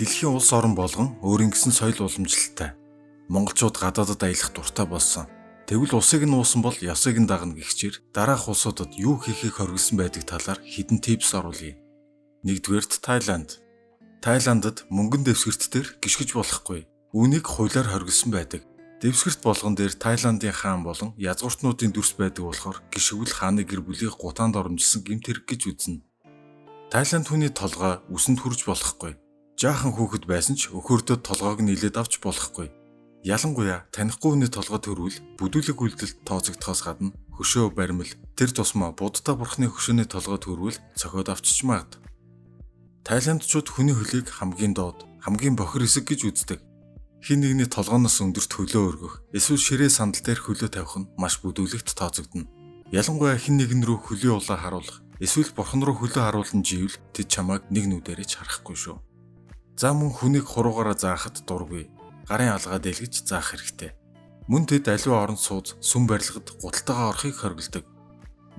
Дэлхийн улс орон болгон өөрийн гэсэн соёл уламжлалтай. Монголчууд гадаадад аялах дуртай болсон. Тэгвэл усыг нь уусан бол ёсыг нь дагна гэгчээр дараах улсуудад юу хийхийг хориглосон байдаг талаар хэдэн tips оруулъя. Нэгдүгээрт Таиланд. Таиландд мөнгөн дэвсгэрт дээр гишгэж болохгүй. Үүнийг хуулиар хориглосон байдаг. Дэвсгэрт болгон дээр Таиландын хаан болон язгууртнуудын дүрс байдаг болохоор гишгвэл хааны гэр бүлийг гутаанд оромжилсан гэмт хэрэг гэж үзнэ. Таиланд хүний толгой үсэнд хүрж болохгүй. Жаахан хүүхэд байсан ч өхөрдөд толгойг нийлээд авч болохгүй. Ялангуяа танихгүй хүний толгой төрвөл бүдүүлэг үйлдэлд тооцогдохоос гадна хөшөө баримл тэр тусмаа будда бурхны хөшөөний толгой төрвөл цохиод авчиж магад. Таиландчууд хүний хөлийг хамгийн доод, хамгийн бохир хэсэг гэж үздэг. Хэн нэгний толгооноос өндөрт хөлөө өргөх, эсвэл ширээ сандал дээр хөлөө тавих нь маш бүдүүлэгт тооцогдоно. Ялангуяа хэн нэгэн рүү хөлийн улаа харуулах, эсвэл бурхан руу хөлөө харуулна живэл тэд чамайг нэг нүдэрээ ч харахгүй шүү. За мөн хүнийг хуруугаараа заахад дургүй. Гарын алгаа дэлгэж заах хэрэгтэй. Мөн тэд аливаа оронд сууз сүм барилгад гуталтайгаа орохыг хориглодог.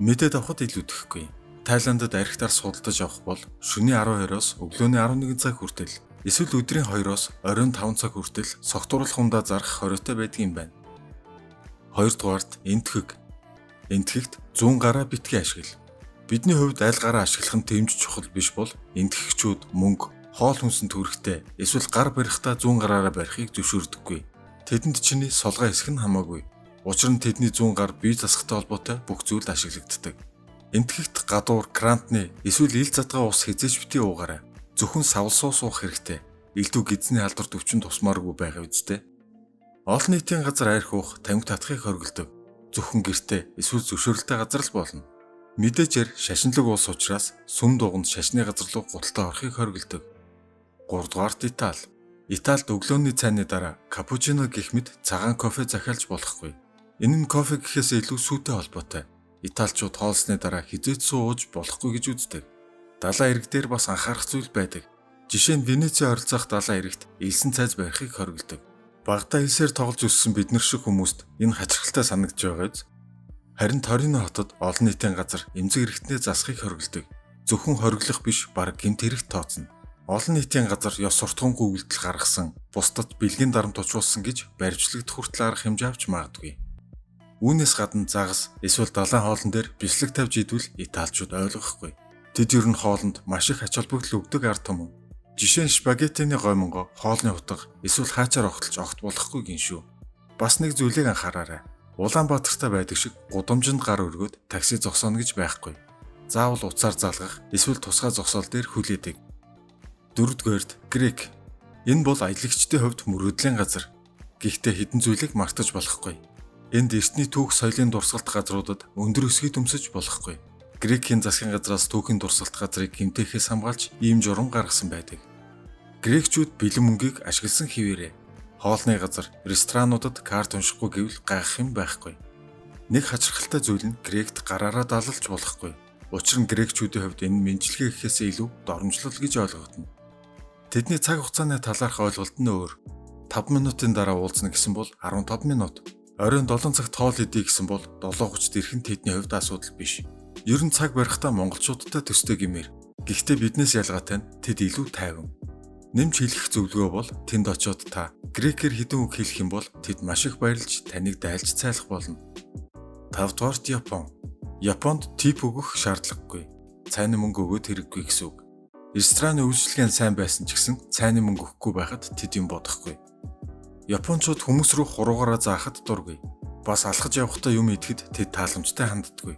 Мэдээд авахд илүүдэхгүй. Таиландд архитаар судалдаж авах бол шөнийн 12-оос өглөөний 11 цаг хүртэл эсвэл өдрийн 2-оос оройн 5 цаг хүртэл согтууруулах ундаа зарах хориотой байдаг юм байна. Хоёрдугаарт Энэтхэг. Энэтхэгт зүүн гараа битгий ашигла. Бидний хувьд аль гараа ашиглах нь тэмж чухал биш бол энэтхэгчүүд мөнгө, хоол хүнсэн төрхтэй эсвэл гар барихтаа зүүн гараараа барихыг зөвшөөрдөггүй. Тэдэнд чиний солгой хэсэг нь хамаагүй. Учир нь тэдний зүүн гар бие засахтай холбоотой бүх зүйлд ашиглагддаг. Энэтхэгт гадуур грантны эсвэл ил задгаа ус хэзээ ч битгий уугаарай. Зөвхөн савлсуу суух хэрэгтэй. Элдв гэдэсний халдварт өвчин тусмааргүй байгаа үсттэй. Олон нийтийн газар архи уух, тамхи татахыг хориглодог. Зөвхөн гэртээ эсвэл зөвшөөрөлтэй газар л болно. Мэдээжээр шашинлаг улс учраас сүм дуганд шашны газар руу гуталтай орохыг хориглодог. Гуравдугаарт Итали. Италид өглөөний цайны дараа капучино гэх мэт цагаан кофе захиалж болохгүй. Энэ нь кофе гэхээс илүү сүүтэй холбоотой. Италичууд хоолсны дараа хэзээ ч сүү ууж болохгүй гэж үздэг. Далайн эрэг дээр бас анхаарах зүйл байдаг. Жишээ нь Венецийн ойролцоох далайн эрэгт элсэн цайз барихыг хориглодог. Багадаа элсээр тоглож өссөн бид нар шиг хүмүүст энэ хачирхалтай санагдж байгаа биз? Харин Торино хотод олон нийтийн газар эмзэг эрэгтнээ засахыг хориглодог. Зөвхөн хориглох биш, бараг гэмт хэрэгт тооцно. Олон нийтийн газар ёс суртахуунгүй үйлдэл гаргасан, бусдад бэлгийн дарамт учруулсан гэж баривчлагдах хүртэл арга хэмжээ авч магадгүй. Үүнээс гадна загас эсвэл далайн хоолн дээр бислэг тавьж идвэл италичууд ойлгохгүй. Тэд ер нь хоолнд маш их ач холбогдол өгдөг ард түмэн. Жишээ нь спагеттиний гоймонгоо хоолны утга эсвэл хаачаар огтлож огт болохгүй гин шүү. Бас нэг зүйлийг анхаараарай. Улаанбаатартай байдаг шиг гудамжинд гар өргөөд такси зогсооно гэж байхгүй. Заавал утсаар залгах эсвэл тусгай зогсоол дээр хүлээдэг. Дөрөвдүгээрт Грек. Энэ бол аялагчдын хувьд мөрөөдлийн газар. Гэхдээ хэдэн зүйлийг мартаж болохгүй. Энд эртний түүх соёлын дурсгалт газруудад өндөр өсгий төмсөж болохгүй. Грекийн засгийн газраас түүхийн дурсгалт газрыг гэмтээхээс хамгаалж ийм журам гаргасан байдаг. Грекчүүд бэлэн мөнгийг ашигласан хэвээрээ. Хоолны газар, ресторануудад карт уншихгүй гэвэл гайхах юм байхгүй. Нэг хачирхалтай зүйл нь Грект гараараа далалж болохгүй. Учир нь грекчүүдийн хувьд энэ мэндчилгээ гэхээс илүү доромжлол гэж ойлгогдоно. Тэдний цаг хугацааны талаарх ойлголт нь өөр. 5 минутын дараа уулзна гэсэн бол 15 минут. Оройн 7 цагт хоол идье гэсэн бол 7:30-д ирэх нь тэдний хувьд асуудал биш. Ер нь цаг барихтаа монголчуудтай төстэй гэмээр. Гэхдээ биднээс ялгаатай нь тэд илүү тайван. Нэмж хэлэх зөвлөгөө бол тэнд очиод та грекээр хэдэн үг хэлэх юм бол тэд маш их баярлж таныг дайлж цайлах болно. 5 дугаарт Япон. Японд tip өгөх шаардлагагүй. Цайны мөнгө өгөөд хэрэггүй гэсэн үг. Рестораны үйлчилгээ нь сайн байсан ч гэсэн цайны мөнгө өгөхгүй байхад тэд юм бодохгүй. Япончууд хүмүүс рүү хуруугаараа заахад дургүй. Бас алхаж явахдаа юм идэхэд тэд тааламжтай ханддаггүй.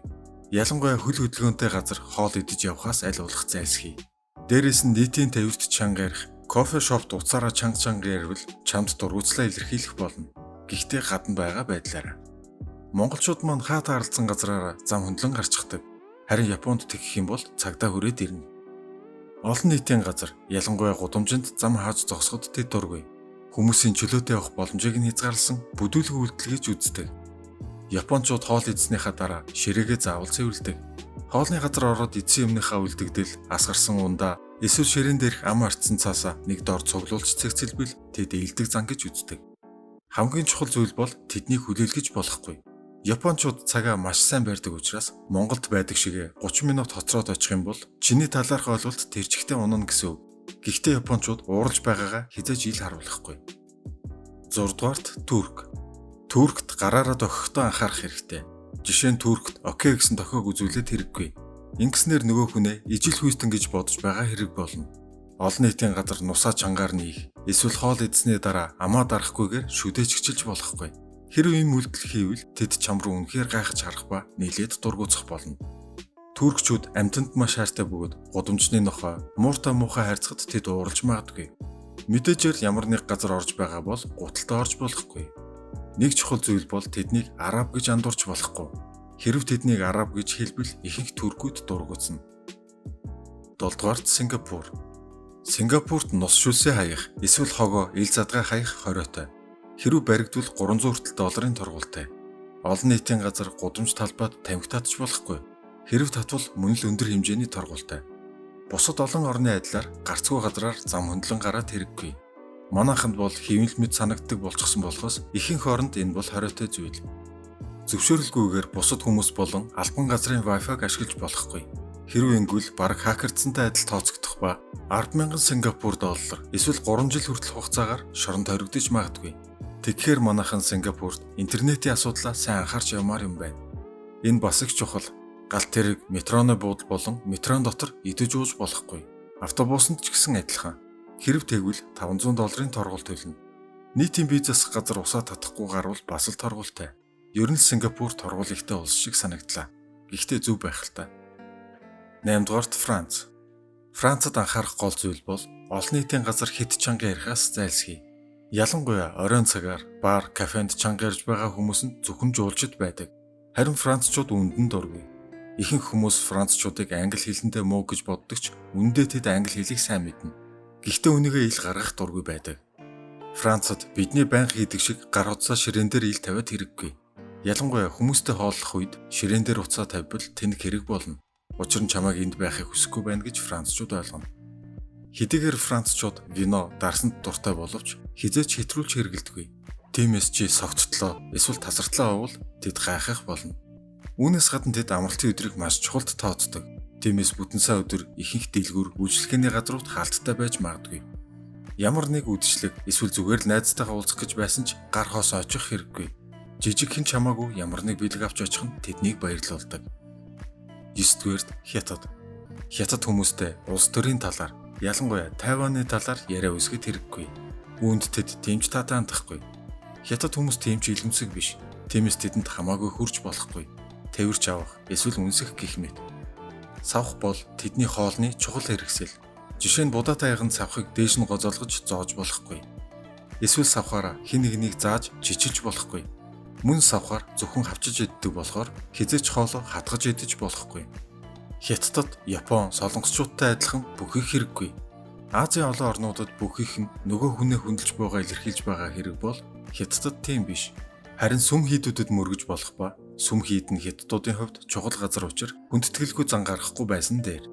Ялангуяа хөл хөдөлгөөнтэй газар хоол идэж явхаас аль болох зайлсхий. Дээрээс нь нийтийн тээвэрт чанга ярих, coffee shop т утсаараа чанга чанга яривал чамд дургүйцлээ илэрхийлэх болно. Гэхдээ гадна байгаа байдлаараа. Монголчууд маань хаа тааралдсан газраараа зам хөндлөн гарчихдаг. Харин Японд тэгэх юм бол цагдаа хүрээд ирнэ. Олон нийтийн газар, ялангуяа гудамжинд зам хааж зогсоход тэд дургүй. Хүмүүсийн чөлөөтэй явах боломжийг нь хязгаарласан бүдүүлэг үйлдэл гэж үздэг. Япончууд хоол идснийхаа дараа ширээгээ заавал цэвэрлэдэг. Хоолны газар ороод идсэн юмныхаа үлдэгдэл, асгарсан ундаа эсвэл ширээн дээрх ам ардсан цаасаа нэг дор цуглуулж цэгцэлбэл тэд эелдэг зан гэж үздэг. Хамгийн чухал зүйл бол тэднийг хүлээлгэж болохгүй. Япончууд цагаа маш сайн барьдаг учраас Монголд байдаг шигээ 30 минут хоцроод очих юм бол чиний талаарх ойлголт тэр чигтээ унана гэсэн үг. Гэхдээ японочууд ууралж байгаагаа хэзээ ч ил харуулахгүй. 6 дугаарт Турк. Туркт гараараа дохихдоо анхаарах хэрэгтэй. Жишээ нь Туркт окей гэсэн дохиог үзүүлээд хэрэггүй. Ингэснээр нөгөө хүнээ ижил хүйстэн гэж бодож байгаа хэрэг болно. Олон нийтийн газар нусаа чангаар нийх, эсвэл хоол идсэний дараа амаа дарахгүйгээр шүдээ чигчилж болохгүй. Хэрв ийм үйлдэл хийвэл тэд чам руу үнэхээр гайхаж харах ба нилээд дургуутсах болно. Туркчууд амьтанд маш хайртай бөгөөд гудамжны нохой, мууртай муухай харьцахад тэд ууралж магадгүй. Мэдээжээр ямар нэг газар орж байгаа бол гуталтай орж болохгүй. Нэг чухал зүйл бол тэднийг араб гэж андуурч болохгүй. Хэрв тэднийг араб гэж хэлбэл ихэнх туркууд дургуутсана. 7 дугаарт Сингапур. Сингапурт нус шүлсээ хаях, эсвэл хогоо ил задгай хаях хориотой. Хэрв баригдвал 300 хүртэл долларын торгуултай. Олон нийтийн газар гудамж талбайд тамхи татаж болохгүй. Хэрв татвал мөн л өндөр хэмжээний торгуултай. Бусад олон орны адилаар гарцгүй газраар зам хөндлөн гараад хэрэггүй. Манайханд бол хэвлэл мэд санагддаг болчихсон болохоос ихэнх оронд энэ бол хориотой зүйл. Зөвшөөрөлгүйгээр бусад хүмүүс болон албан газрын Wi-Fi-г ашиглаж болохгүй. Хэрв ингэвэл бараг хакердсантай адил тооцогдох ба 10,000 Сингапур доллар эсвэл 3 жил хүртэл хугацаагаар шоронд хоригдож магадгүй. Тэгэхээр манайхан Сингапурт интернетийн асуудлаа сайн анхаарч явмаар юм байна. Энэ бас их чухал. Галт тэрэг, метроны буудал болон метрон дотор идэж ууж болохгүй. Автобусанд ч гэсэн адилхан. Хэрв тэгвэл 500 долларын торгуул төлнө. Нийтийн бие засах газар усаа татахгүй гарвал бас л торгуултай. Ер нь Сингапур торгуул ихтэй улс шиг санагдлаа. Гэхдээ зөв байх л та. 8 дугаарт Франц. Францад анхаарах гол зүйл бол олон нийтийн газар хэд чанга ярихаас зайлсхий. Ялангуяа оройн цагаар бар, кафенд чанга ярьж байгаа хүмүүс нь зөвхөн жуулчид байдаг. Харин францчууд үүнд нь дургүй. Ихэнх хүмүүс францчуудыг англи хэлэндээ муу гэж боддог ч үнэндээ тэд англи хэлийг сайн мэднэ. Гэхдээ үүнийгээ ил гаргах дургүй байдаг. Францад бидний байнга хийдэг шиг гар утсаа ширээн дээр ил тавиад хэрэггүй. Ялангуяа хүмүүстэй хооллох үед ширээн дээр утсаа тавьбал тэнэг хэрэг болно. Учир нь чамайг энд байхыг хүсэхгүй байна гэж францчууд ойлгоно. Хэдийгээр францчууд вино, дарсанд дуртай боловч хэзээ ч хэтрүүлж хэрэглэдэггүй. Тиймээс чи согттлоо эсвэл тасартлаа овол тэд гайхах болно. Үүнээс гадна тэд амралтын өдрийг маш чухалд тооцдог. Тиймээс бүтэн сайн өдөр ихэнх дэлгүүр үйлчилгээний газрууд хаалттай байж магадгүй. Ямар нэг үдшилэг эсвэл зүгээр л найзтайгаа уулзах гэж байсан ч гар хоосон очих хэрэггүй. Жижиг хэн ч хамаагүй ямар нэг бэлэг авч очих нь тэднийг баярлуулдаг. 9 дугаарт Хятад. Хятад хүмүүстэй улс төрийн талаар, ялангуяа Тайваны талаар яриа үүсгэхэд хэрэггүй. Үүнд тэд тийм ч таатай хандахгүй. Хятад хүмүүс тийм ч илэмсэг биш. Тиймээс тэдэнд хамаагүй хөрч болохгүй. Тэвэрч авах, эсвэл үнсэх гэх мэт. Савх бол тэдний хоолны чухал хэрэгсэл. Жишээ нь будаатай яган савхыг дээш нь гозоолгож зоож болохгүй. Эсвэл савхаараа хэн нэгнийг зааж чичилж болохгүй. Мөн савхаар зөвхөн хавчиж иддэг болохоор хэзээ ч хоолоо хатгаж идэж болохгүй. Хятадд Япон, Солонгосчуудтай адилхан бүх их хэрэггүй. Азийн олон орнуудад бүх их нь нөгөө хүнээ хүндэлж буйгаа илэрхийлж байгаа хэрэг бол Хятадд тийм биш. Харин сүм хийдүүдэд мөргөж болох ба сүм хийд нь хятадуудын хувьд чухал газар учир хүндэтгэлгүй зан гаргахгүй байсан дээр.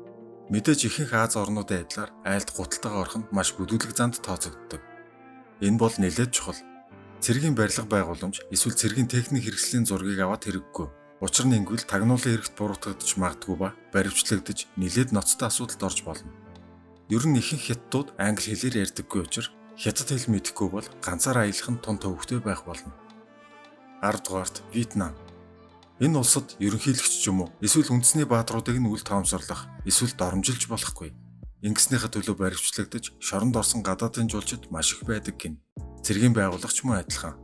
Мэдээж ихэнх Ази орнуудын адилаар айлд гуталтайгаа орох нь маш бүдүүлэг занд тооцогддог. Энэ бол нэлээд чухал. Цэргийн барилга байгууламж эсвэл цэргийн техник хэрэгслийн зургийг аваад хэрэггүй. Учир нь ингэвэл тагнуулын хэрэгт буруутгагдаж магадгүй ба баривчлагдаж нэлээд ноцтой асуудалд орж болно. Ер нь ихэнх хятадууд англи хэлээр ярьдаггүй учир хятад хэл мэдэхгүй бол ганцаараа аялах нь тун төвөгтэй байх болно. 10 дугаарт Вьетнам. Энэ улсад ерөнхийлөгч ч юм уу эсвэл үндэсний баатруудыг нь үл тоомсорлох эсвэл доромжилж болохгүй. Ингэснийхээ төлөө баривчлагдаж шоронд орсон гадаадын жуулчид маш их байдаг гин. Цэргийн байгууллага ч мөн адилхан.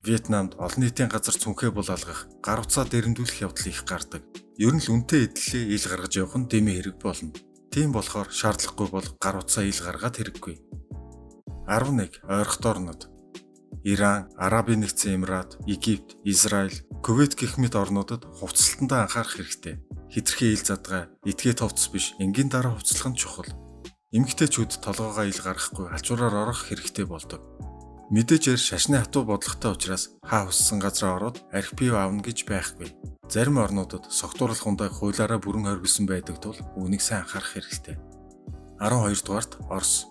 Вьетнамд олон нийтийн газар цүнхээ булаалгах, гар утсаа дэрэмдүүлэх явдал их гардаг. Ер нь л үнэтэй эдлэлээ ил гаргаж явах нь дэмий хэрэг болно. Тийм болохоор шаардлагагүй бол гар утсаа ил гаргаад хэрэггүй. 11. Ойрхот орнод. Иран, Арабын нэгдсэн Эмират, Египт, Израиль, Кувейт гэх мэт орнуудад хувцаслалтандаа анхаарах хэрэгтэй. Хэтэрхий ил задгай, этгээд хувцас биш, энгийн дараа хувцаслах нь чухал. Эмэгтэйчүүд толгоогоо ил гаргахгүй алчуураар орох хэрэгтэй болдог. Мэдээжээр шашны хатуу бодлоготой учраас хаа хүссэн газараа ороод архи пив авна гэж байхгүй. Зарим орнуудад согтуурлах ундааг хуулиараа бүрэн хоригдсон байдаг тул үүнийг сайн анхаарах хэрэгтэй. 12 дугаарт Орос.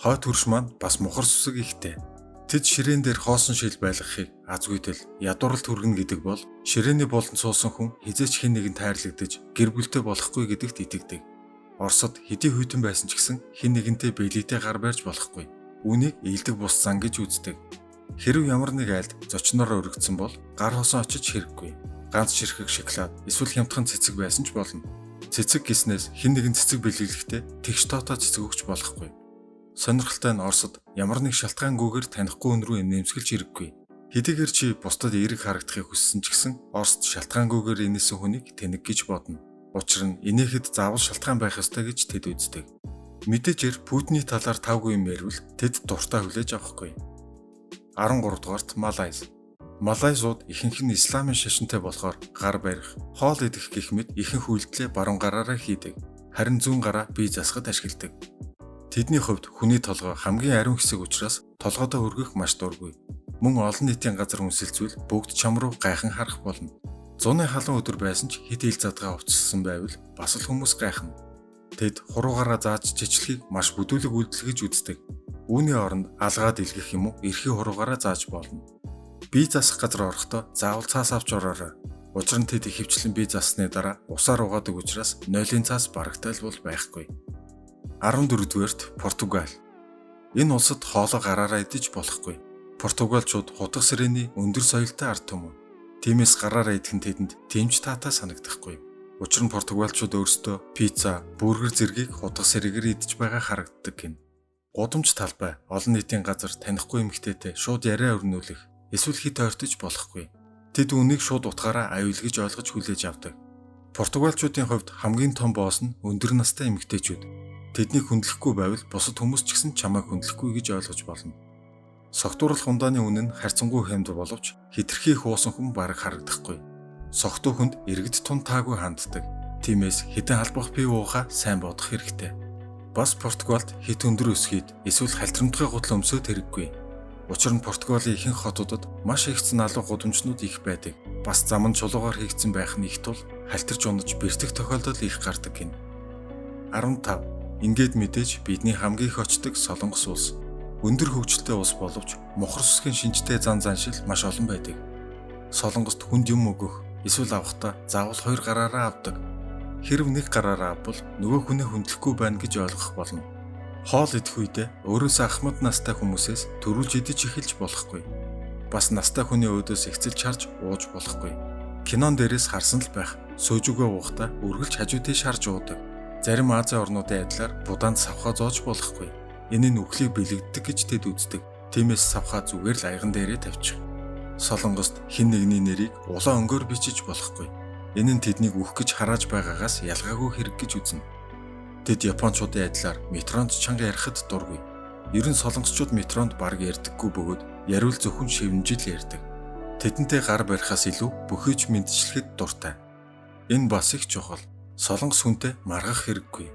Хойд хөрш маань бас мухар сүсэг ихтэй. Тэд ширээн дээр хоосон шил байлгахыг азгүйтэл ядууралд хүргэнэ гэдэг бол ширээний болонд суусан хүн хэзээ ч хэн нэгэн тайрлагдаж гэр бүлтэй болохгүй гэдэгт итгэдэг. Оросд хэдий хүйтэн байсан ч гэсэн хэн нэгэнтэй бэлэгтэй гар барьж болохгүй. Үүнийг ээлдэг бус зан гэж үздэг. Хэрэв ямар нэг айлд зочноор өргөдсөн бол гар хосон очиж хэрэггүй. Ганц ширхэг шоколад эсвэл хямдхан цэцэг байсан ч болно. Цэцэг гэснээс хэн нэгэн цэцэг бэлэглэхдээ тэгш тоотой цэцэг өгч болохгүй. Сонирхолтой нь Оросд ямар нэг шалтгаангүйгээр танихгүй хүн рүү инээмсэглэж хэрэггүй. Хэдийгээр чи бусдад эерэг харагдахыг хүссэн ч гэсэн Оросд шалтгаангүйгээр инээсэн хүнийг тэнэг гэж бодно. Учир нь инээхэд заавал шалтгаан байх ёстой гэж тэд үздэг. Мэдээжээр Путиний талаар тавгүй юм ярил тэд дуртай хүлээж авахгүй. 13 дугаарт Малайз. Малайзууд ихэнх нь исламын шашинтай болохоор гар барих, хоол идэх гэх мэт ихэнх үйлдэлээ баруун гараараа хийдэг. Харин зүүн гараа бие засахад ашигладаг. Тэдний хувьд хүний толгой хамгийн ариун хэсэг учраас толгойдоо өргөх маш дургүй. Мөн олон нийтийн газар үнсэлцвэл бүгд чам руу гайхан харах болно. Зуны халуун өдөр байсан ч хэд ил задгаа хувцассан байвал бас л хүмүүс гайхна. Тэд хуруугаараа зааж чичлэхийг маш бүдүүлэг үйлдэл гэж үздэг. Үүний оронд алгаад илгэх юм уу эрхий хуруугаараа зааж болно. Бие засах газар орохдоо заавал цаас авч ороорой. Учир нь тэд ихэвчлэн бие зассаны дараа усаар угаадаг учраас нойлын цаас барагтайлбал байхгүй. 14-дүгээрт Португал. Энэ улсад хоолоо гараараа идэж болохгүй. Португалчууд хутга сэрээний өндөр соёлтой ард түмэн. Тиймээс гараараа идэх нь тэдэнд тийм ч таатай санагдахгүй. Учир нь португалчууд өөрсдөө пицца, бургер зэргийг хутга сэрээгээр идэж байгаа харагддаг гэнэ. Гудамж талбай, олон нийтийн газар танихгүй эмэгтэйтэй шууд яриа өрнүүлэх, эсвэл хэт ойртож болохгүй. Тэд үүнийг шууд утгаараа аюул гэж ойлгож хүлээж авдаг. Португалчуудын хувьд хамгийн том босс нь өндөр настай эмэгтэйчүүд. Тэднийг хүндлэхгүй байвал бусад хүмүүс ч гэсэн чамайг хүндлэхгүй гэж ойлгож болно. Согтууруулах ундааны үнэ нь харьцангуй хямд боловч хэтэрхий их уусан хүн бараг харагдахгүй. Согтуу хүнд иргэд тун таагүй ханддаг. Тиймээс хэдэн халбах пив уухаа сайн бодох хэрэгтэй. Бас Португалд хэт өндөр өсгийд эсвэл халтрамтгай гутал өмсөөд хэрэггүй. Учир нь Португалийн ихэнх хотуудад маш их налуу гудамжнууд их байдаг. Бас зам нь чулуугаар хийгдсэн байх нь их тул халтарч унаж бэртэх тохиолдол их гардаг гэнэ. 15. Ингээд мэдээж бидний хамгийн их очдог Солонгос улс. Өндөр хөгжилтэй улс боловч мухар сүсгийн шинжтэй зан заншил маш олон байдаг. Солонгост хүнд юм өгөх эсвэл авахдаа заавал хоёр гараараа авдаг. Хэрэв нэг гараараа авбал нөгөө хүнээ хүндлэхгүй байна гэж ойлгох болно. Хоол идэх үедээ өөрөөсөө ахмад настай хүмүүсээс түрүүлж идэж эхэлж болохгүй. Бас настай хүний өөдөөс ихцэлж харж ууж болохгүй. Кинон дээрээс харсан л байх. Сөөжүүгээ уухдаа үргэлж хажуу тийш харж уудаг. Зарим Азийн орнуудын адилаар будаанд савхаа зоож болохгүй. Энэ нь үхлийг бэлэгддэг гэж тэд үздэг. Тиймээс савхаа зүгээр л аяган дээрээ тавьчих. Солонгост хэн нэгний нэрийг улаан өнгөөр бичиж болохгүй. Энэ нь тэднийг үхэх гэж харааж байгаагаас ялгаагүй хэрэг гэж үзнэ. Тэд японочдын адилаар метронд чанга ярихад дургүй. Ер нь солонгосчууд метронд бараг ярьдаггүй бөгөөд яриул зөвхөн шивнэжил ярьдаг. Тэдэнтэй гар барихаас илүү бөхийч мэндчилэхэд дуртай. Энэ бас их чухал. Солонгос хүнтэй маргах хэрэггүй.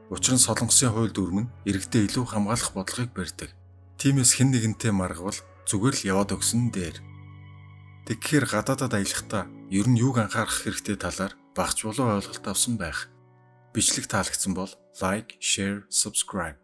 Учир нь Солонгосын хууль дүрэм нь иргэдээ илүү хамгаалах бодлогыг барьдаг. Тиймээс хэн нэгэнтэй маргавал зүгээр л яваад өгсөн дээр. Тэгэхээр гадаадад аялахдаа ер нь юуг анхаарах хэрэгтэй талаар багц болов ойлголт авсан байх. Бичлэг таалагдсан бол like, share, subscribe.